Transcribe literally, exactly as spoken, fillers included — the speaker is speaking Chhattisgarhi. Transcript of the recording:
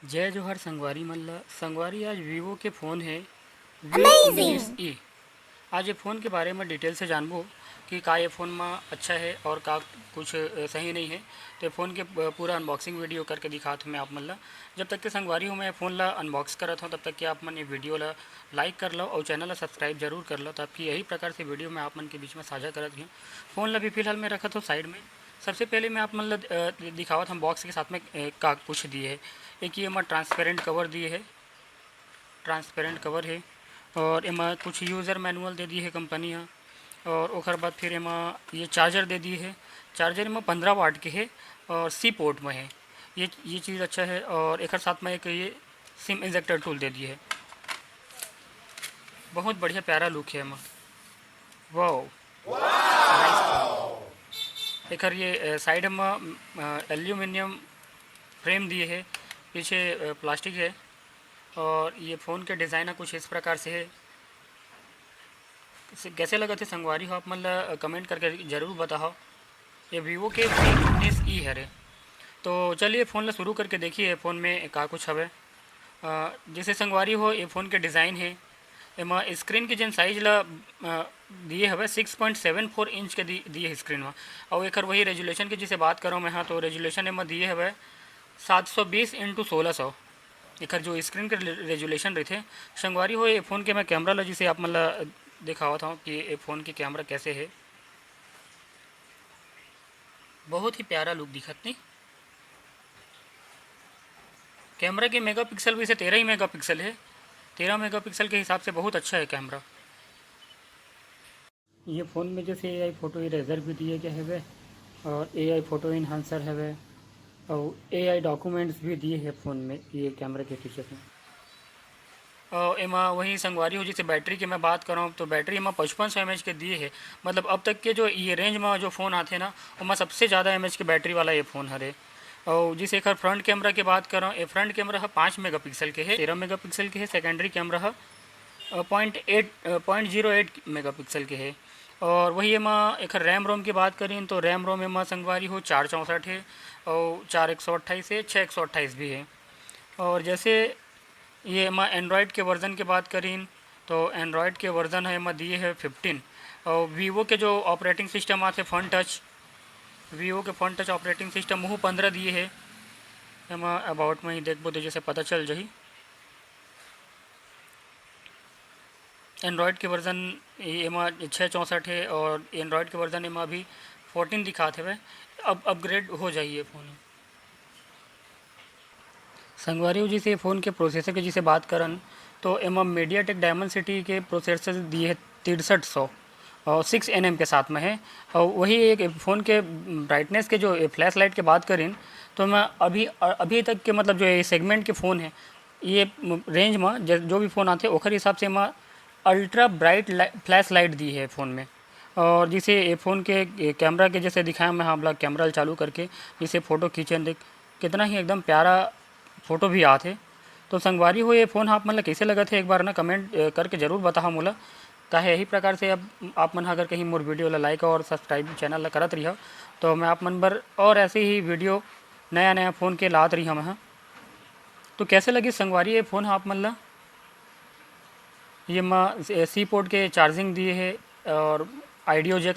जय जोहार संगवारी मन ल। संगवारी, आज Vivo के फ़ोन हे Vivo उन्नीस ई। आज ये फ़ोन के बारे में detail से जानबो कि का ये फ़ोन म अच्छा हे और का कुछ, अ, सही नहीं हे। तो ये फ़ोन के, अ, पूरा unboxing video करके दिखात हूँ मैं आप मन ल। जब तक के संगवारी हो मैं ये फ़ोन ल unbox करत हूँ, तब तक के आप मन ये video ल like कर लो और channel ल subscribe जरूर कर लो, ताकि यही प्रकार से video मैं आप मन के बीच में साझा करत रहूँ। फ़ोन ल भी फिलहाल मैं रखत हूँ side में। सबसे पहले मैं आप मन ल, अ, दिखावत हूँ box के साथ में, अ, का कुछ दिए हे। एक ये एमा transparent cover दिए हे, transparent cover हे, और एमा कुछ user manual दे दिए हे company ह, और ओकर बाद फिर एमा ये charger दे दिए हे। Charger एमा पंद्रह watt के हे और C port में हे। ये, ये चीज़ अच्छा हे। और एकर साथ में एक ये SIM ejector tool दे दिए हे। बहुत बढ़िया प्यारा look हे एमा। Wow! एकर ये, अ, side में, अ, aluminium frame दिए हे, पीछे, अ, plastic हे, और ये फ़ोन के design ह कुछ इस प्रकार से हे। से-, कैसे लगत हे संगवारी हो, आप मन ल comment करके जरूर बताओ। ये Vivo के V उन्नीस ई हरे। तो चलिए फ़ोन ल शुरू करके देखिए, फ़ोन में का कुछ हवे। अ, जैसे संगवारी हो, ये फ़ोन के design हे, एमा screen के जेन size ल, अ, दिए हवे six point seven four inch के दि-, दिए हे screen म। और एकर वही resolution के जिसे बात करो मैं, हाँ, तो resolution एमा दिए हवे सात सौ बीस into सोलह सौ। एकर जो screen के re-, resolution रहिथे। संगवारी हो, ये फ़ोन के मैं camera ल जिसे आप मन ल दिखावत हूँ कि ये फ़ोन के camera कैसे हे। बहुत ही प्यारा look दिखत नहीं। Camera के megapixel भी से तेरह ही megapixel हे। तेरह megapixel के हिसाब से बहुत अच्छा हे camera। ये फ़ोन में जैसे AI photo eraser भी दिए गए हवे और AI photo enhancer हवे और AI documents भी दिए हे फ़ोन में, ये camera के features में। और एमा वही संगवारी हो, जैसे battery के मैं बात करौं तो battery एमा पचपन सौ mAh के दिए हे। मतलब अब तक के जो ये range में जो फ़ोन आथे ना, ओमा सबसे ज़्यादा mAh के battery वाला ये फ़ोन हरे। और जैसे एकर front camera के बात करौं, ये front camera ह पाँच megapixel के हे, तेरह megapixel के हे। Secondary camera ह, अ, point eight, अ, point zero eight megapixel के हे। और वही एमा एकर RAM ROM की बात करीन तो RAM ROM एमा संगवारी हो चार चौंसठ हे और चार एक सौ अट्ठाईस हे, छः एक सौ अट्ठाईस भी हे। और जैसे ये एमा Android के version के बात करीन तो Android के version हे एमा दिए हे fifteen। और Vivo के जो operating system आथे Fun Touch, Vivo के Fun Touch operating system वहू पंद्रह दिए हे। एमा about में ही देखबो तो जैसे पता चल जाही। Android के version ये एमा छः चौंसठ हे और Android के version एमा अभी fourteen दिखात हवे। अब upgrade हो जाही ये फ़ोन। संगवारी हो, जैसे ये फ़ोन के processor के जैसे बात करन तो एमा MediaTek Dimensity के processor दिए हे तिरसठ सौ और six nm के साथ में हे। और वही एक फ़ोन के brightness के जो flash light के बात करीन तो मैं अभी, अभी तक के मतलब जो ये segment के फ़ोन हे, ये range में ज-, जो भी फ़ोन आथे ओकर हिसाब से एमा ultra bright li-, flash light दी हे फ़ोन में। और जैसे ये फ़ोन के, ये camera के जैसे दिखाया मैं आप ला camera ल चालू करके, जैसे photo खींचन, देख कितना ही एकदम प्यारा photo भी आत हे। तो संगवारी हो, ये फ़ोन आप मन ल कैसे लगत हे, एक बार ना comment, अ, करके जरूर बताहा मोला। काहे यही प्रकार से अब आप मन ह अगर कहीं मोर video ला like और subscribe channel ला करत रहिहा, तो मैं आप मन बर और ऐसे ही video नया नया फ़ोन के लात रहिहा मैं ह। तो कैसे लगी संगवारी ये फ़ोन ह आप मन ला? ये मा C port के charging दिए हे और audio jack